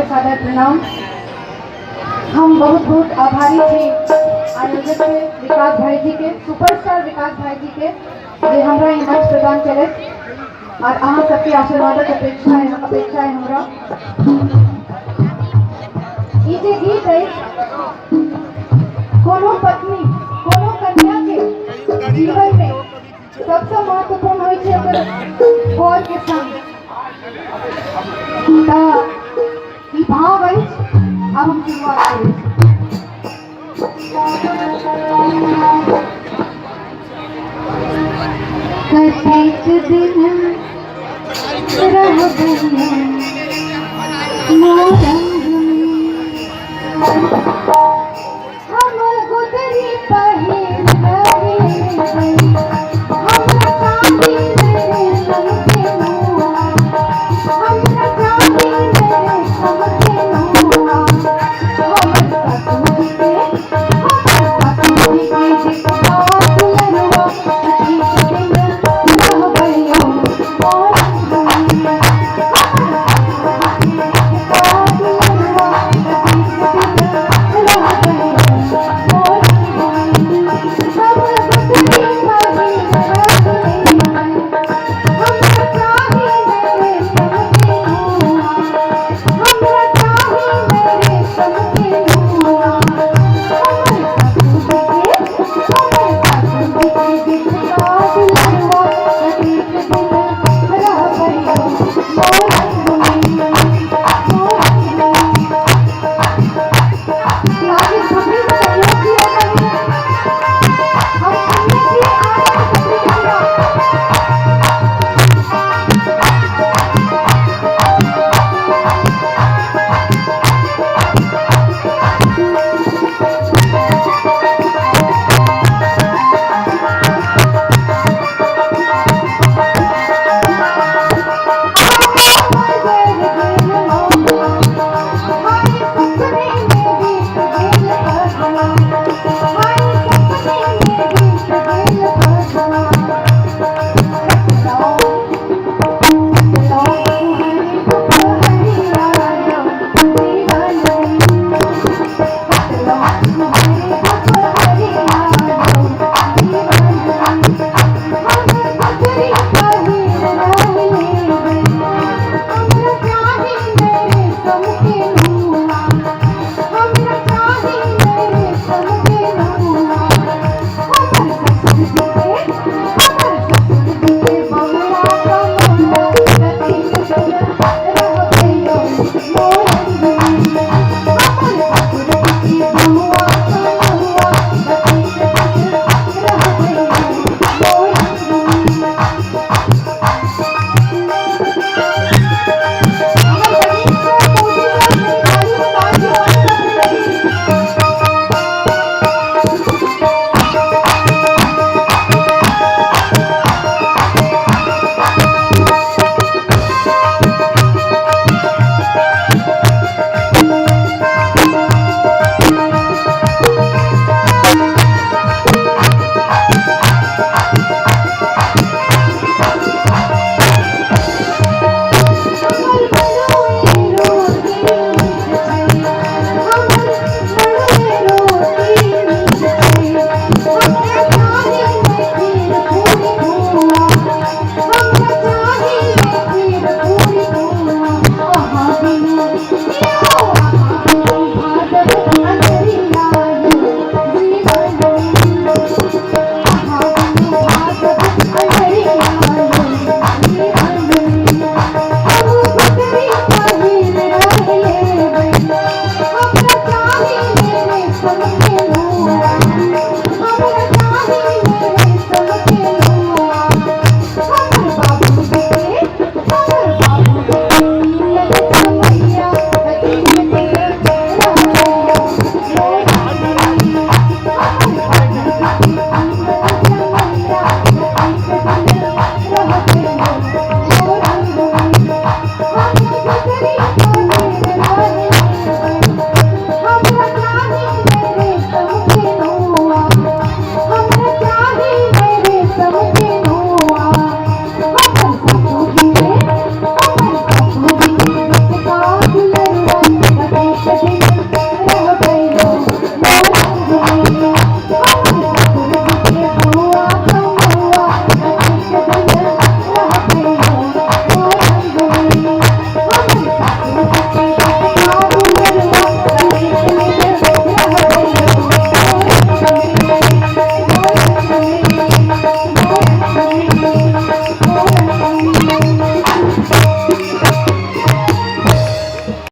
सादर प्रणाम। हम बहुत बहुत आभारी छी आयोजक के, विकास भाई जी के, सुपरस्टार विकास भाई जी के, जे हमरा ई मंच प्रदान केलथि और अहाँ सबके आशीर्वादक अपेक्षा है, अपेक्षा है हमरा। ई जे गीत अछि, कोनो पत्नी, कोनो कन्या के जीवन में सबसँ महत्वपूर्ण होइ छै ओकर वर के संग। तऽ ई भाव अछि। आब हम शुरुआत करै छी। कतेक दिन रहबै मोरंग में, हम गुदरी पहिर लगेबै, हमरा चाही मेरे संग नुआ, हमरा चाही मेरे संग नुआ, हमर ससुर के, हमर ससुर के जितना